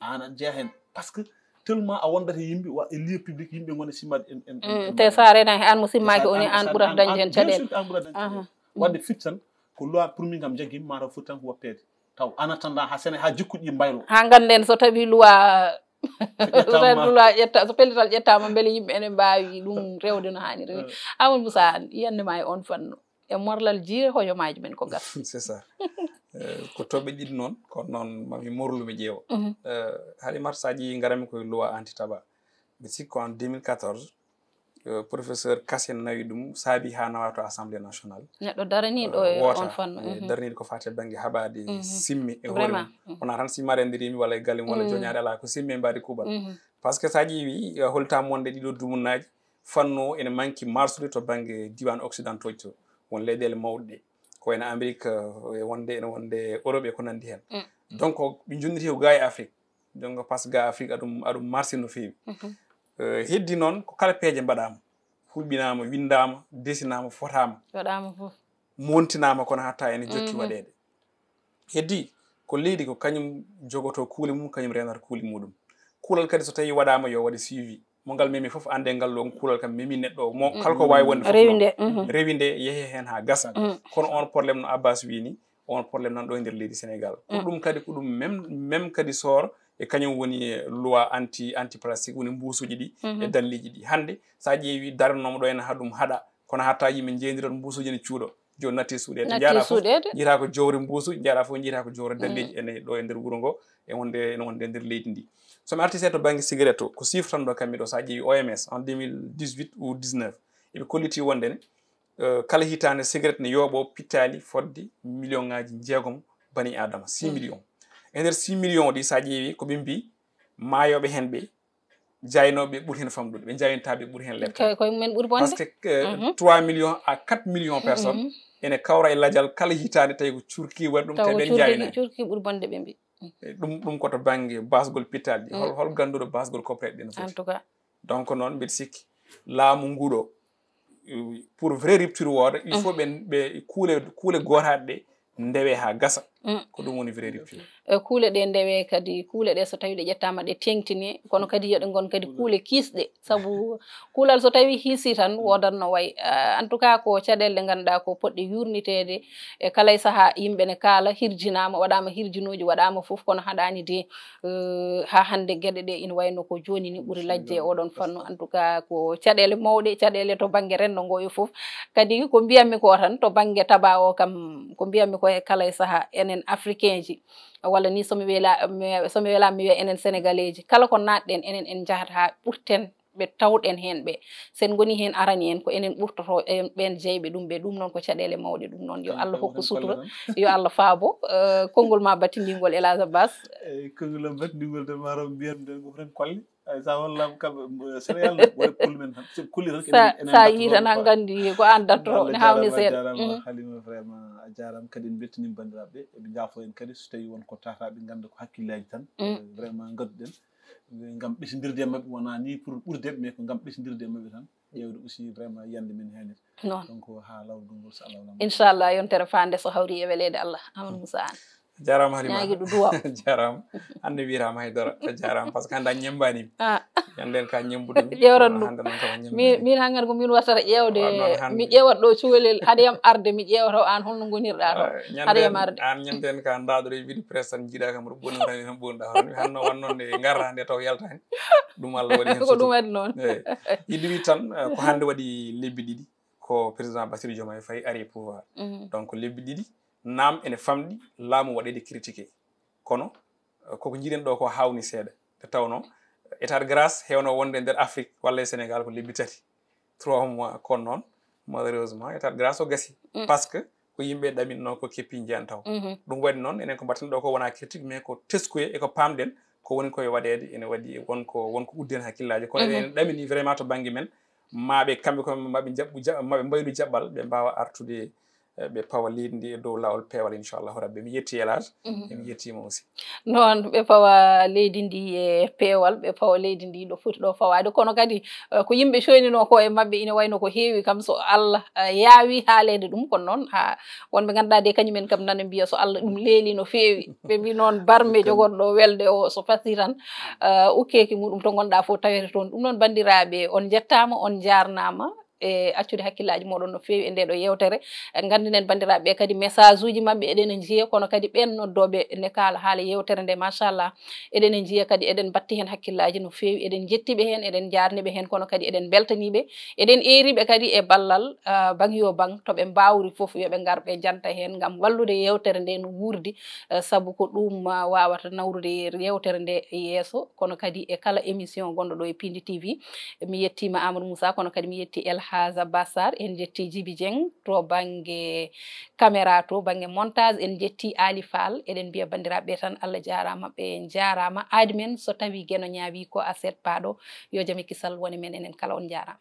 Aan aɗa jeyaa heen. Parce que tellement a wondat e yimɓe, wa-, e lieu public, yimɓe ngona simmaade en, en, en, Mm, en te mbaɗa. Sa renaa he aan mo Te simmaaki sa o ni, aan, aan sa ɓurata aan, dañde aan, heen bien caɗeele. Sûr que aan ɓurata dañde Aha. Caɗeele. Waɗde fiɗ tan, ko loi pour min kam njaggii-mi, mataw fof tan ko woppeede. Taw en attendant haa Séné-, haa jikkuɗi ɗi mbaylo. Haa ngannden so tawi loi, Ƴettaama. So tawi loi ƴetta-, so pellital ƴettaama, mbele yimɓe ene mbaawi ɗum rewde no haani rewde. Eh. Amadou Moussa Anne, yiyannde ma e on fannu. E morlal jiire hojomaaji men ko gasa. C'est ça. Eh, ko toɓɓe ɗiɗi noon, kono noon mami morlu mi ƴeewa. Mhm. Eh, Halimata, so a ƴeewi ngaranmi koye loi anti tabac. Mi sikki ko en deux mille quatorze, eh, professeur Kassé nawi ɗum, saabi haa nawa to Assemblée nationale. Neɗɗo daraniiɗo Eh, e woota, on fannu. Eh, Mhm. daraniiɗo ko faati e bannge haɓaade Mhm. simme e hoore Vraiment. Mum. Mhm. Wonaa tan simmaade e nder yimɓe walla e galle mum walla Mm. joñaade, alaa, ko simme mbaadi kuuɓal. Mhm. Par ce que so a ƴeewi, eh, holtaama wonde ɗiɗo dumunnaaji, fannu o ene manki marsude to bannge diiwaan occidentaux ji to, won leyɗeele mawɗe ɗe, ko wayno Amérique, eh, e wonde, ene wonde Europe e ko nanndi heen. Mm. Donc, ɓe njonniti ko gaa e Afrique. Donc, par ce que gaa Afrique aɗum, aɗum marsi no feewi. Mhm. Eh, heddi noon ko kala peeje mbaɗaama, hulɓinaama, winndaama, desinaama, fotaama. Waɗaama fof. Montinaama kono hatta ene jokki Mhm. waɗeede. Heddi ko leydi ko kañum jogotoo kuule mum, kañum reenata kuule muɗum. Kuulal kadi so tawi waɗaama yo waɗe suivi. Mo ngal memi fof annde ngal ɗoon kuulal kam memi neɗɗo o. Mo kala ko waawi wonde fof Rewi noon. Nde, mhm. Rewi nde, yehe heen haa gasa. Mhm. Kono on problème no Abbas wii ni, on problème nan ɗo e nder leydi Sénégal. Ko Mm. ɗum kadi ko ɗum même, même kadi soor e kañum woni loi anti, anti plastique, woni mbuusuuji ɗi e Mhm. dalliiji ɗi. Hannde so a ƴeewi daranooma ɗo ene haɗum haɗa, kono hatta yimɓe njeyndirat mbuusuuji ene cuuɗo. Jooni natti suuɗeede. Natti Njaɗa fof suuɗeede. Njiiraa ko jowre mbuusuuji, njaɗa fof njiiraa ko jowre Mm. dalliiji ene ɗo e nder wuro ngo, e wonde, ene wonde e nder leydi ndi. So mi artii seeɗa to bannge cigarette o, ko chiffre tan ɗo kammi ɗo, so a ƴeewi O M S en deux mille dix-huit ou dix-neuf, eɓe kolliti wonde ne, eh, kala hitaande cigarette ne yooɓoo pittaali fodde million ŋaaji jeegom bani Aadama, six Mm. millions. E nder six millions ɗi, so a ƴeewi ko ɓe mbii, maayooɓe heen ɓe, jaaynooɓe ɓuri heen famɗude, ɓe jaayntaa ɓe ɓuri heen lepte. Kay, koye mumen ɓuri bonde. Parce que, eh, Mhm. trois millions à quatre millions personnes Mhm. ene kawra e lajal kala hitaande, tawi ko curki waɗi ɗum, Taw te ko ɓen curki, jaaynaa. Curki ɓuri bonde ɓe mbii. E ɗum, ɗum ko to bannge baasgol pittaali ɗi. Hol, Mm. hol gannduɗo baasgol koppeeɗe ɗe no En foti? Tout cas. Donc noon, mbiɗa sikki laamu ngu ɗo, eh, pour vraie rupture wooda, il faut Mm. ɓen, ɓe kuule, kuule gootaaɗe ɗe ndewe haa gasa. Mm. Ko ɗum woni vraie rupture. E kuule ɗe ndewe kadi, kuule ɗe so tawi ɗe ƴettaama ɗe teeŋtini, kono kadi yo ɗe ngon kadi kuule kiisɗe. Sabu kuulal so tawi hiisi tan, woodat no wayi. Ah, en tout cas, ko caɗeele ɗe ngannduɗaa ko poɗɗe yuurniteede e kala e sahaa. Yimɓe ne kaala, hirjinaama, waɗaama hirjinooji, waɗaama fof, kono haɗaani de. Eh, haa hannde geɗe ɗe ina wayno ko jooni ni ɓuri lajde e oɗon fannu. En tout cas, ko caɗeele mawɗe, caɗeele to bannge renndo ngo e fof. Kadi ko mbiyatmi ko tan, to bannge tabac o kam, ko mbiyatmi ko e kala e sahaa, enen Africain ji, walla ni so mi wela-, mi, so mi welaama mi wiya enen Sénégalais ji, kala ko naatɗen, enen en njahat haa ɓurten ɓe tawɗen heen ɓe. So en ngonii heen arani en, ko enen ɓurtotoo en ɓeen jeyɓe ɗum ɓe. Ɗum noon ko caɗeele mawɗe, ɗum noon yo Allah hokku sutura, yo Allah faabo. Eh, konngol ma battindiingol, Elhadj Abbas. Eyi, konngol am battindiingol tan, mataw mbiyan nden ko fof tan kolle. Ay, sa hollaama kam, eh, céréale ne, woni kulli men tan. So kulli tan, Sa, enen, enen sa battu yii tan, ɗon ha nganndi ko aan dattoro, Allah ne haawni jaaraama, seeɗa. Jaaraama, Mhm. Halima, vraiment, a jaaraama. Kadi en mbeltaniima banndiraaɓe ɓe, eɓe njaafo en kadi, so tawii won ko tawata ɓe ngannda ko hakkillaaji tan. Mm. Eh, vraiment, ngadduɗen. ngam ɓesindirde e maɓɓe, wonaa ni pour ɓurdeɓe, mais ko ngam ɓesindirde e maɓɓe tan, ƴeewde aussi vraiment yiyannde men heen. Noon. Donc haa lawrugol ngol, so Allah wala. Inchallah, yontere faande so hawri e weleede Allah. Amadou Moussa Anne. Jarama Halima. Ñaagi ɗo duwa. Jarama. Hannde wiyataama hay dara. A jarama, parce que hannde a ñemmbaani. Ah. Ñande en ka ñembude. Ƴeewran ɗum. Hannde noon kam a ñemmbaani. Min, min hangar ko min wattata ƴeewde. Wonnoon hannde. Mi ƴeewat ɗo cukalel, haade yam arde, mi ƴeewata o aan holno ngonirɗa to. Ah, ñande Haade yam en, arde. Aan ñande en ka ndaɗo e wiide presse tan, jiiɗa kam, mboɗo ɓoni tan, tan ɓonɗa hono mi hanno wonnoon nde ngarra nde taw yaltani. Ɗum Allah waɗi heen Ko sutura. Ɗum waɗi noon. Eyi. Yiɗi wi tan, eh, ko hannde waɗi lebbi ɗiɗi ko président Bassirou Diomaye Faye ari e pouvoir. Mhm. Donc lebbi ɗiɗi, naam ene famɗi laamu waɗeede critiqué. Kono, eh, koko jiiɗen ɗo ko hawni seeɗa. Nde tawno, état de grâce hewno wonde nder Afrique walla e Sénégal ko lebbi tati, trois mois. Kono noon, malheureusement, état de grâce o gasi. Mm. Parce que ko yimɓe ɗaminno ko keppi njeyan taw. Mhm. Ɗum waɗi noon, enen ko mbatten ɗo ko wona critique, mais ko teskuye e ko pamɗen ko woni koye waɗeede, ene waɗi won ko, won ko uddi hen hakkillaaji. Kono Mhm. enen ɗamini vraiment to bannge men, ma ɓe kamɓe ko maɓe jaɓɓu, ja-, maɓe mbaylu jaɓɓal, ɓe mbawa artude, eh, ɓe pawa leydi ndi e dow laawol peewal, inchallahu rabbi. Mi yetti El Hadj, Mhm. mi yettima aussi. Noon, ɓe pawa leydi ndi e peewal, ɓe pawa leydi ndi ɗo foti ɗo fawaade. Kono kadi, eh, ko yimɓe coynino ko e maɓɓe, ina wayno ko heewi kam, so Allah, eh, yaawi haaleede ɗum, kono noon, ha wonɓe ngannduɗaa de kañumen kam nana mbiya so Allah ɗum leeli no feewi. Ɓe mbi noon barme jogorɗo welde o so fasi tan, eh, ukkeeki muɗum to ngonɗa fof tawete toon. Ɗum noon banndiraaɓe, on njettaama, on njaarnaama e accude hakkillaaji mooɗon no feewi e nde ɗo yeewtere. Eh, nganndinen banndiraaɓe ɓe kadi message uji maɓɓe eɗen njiya, kono kadi ɓeen noddooɓe ne kaala haala yeewtere nde, machallah, eɗen njiya kadi eɗen mbatti heen hakkillaaji no feewi, eɗen njettiɓe heen, eɗen njaarniɓe heen, kono kadi eɗen mbeltaniɓe, eɗen eeriɓe kadi e ballal, ah, bang yo bang, to ɓe mbaawri fof yo ɓe ngar ɓe njanta heen ngam wallude yeewtere nde no wuurdi, eh, sabu ko ɗum, ah, waawata nawrude yeewtere nde yeeso, kono kadi e kala émission gonɗo ɗo e Pindi T V. Mi yettiima Amadou Moussa, kono kadi mi yetti El Hadj Bassar, en jetti Djiby Dieng to bannge caméra, to bannge montage, en jetti Ali Fall. Eɗen mbiya banndiraaɓe ɓe tan, Allah jaaraama, ɓe njaaraama. Aadi men, so tawii Geno ñaawi ko aset paaɗo, yo jam e kisal wone men enen kala, on njaaraama.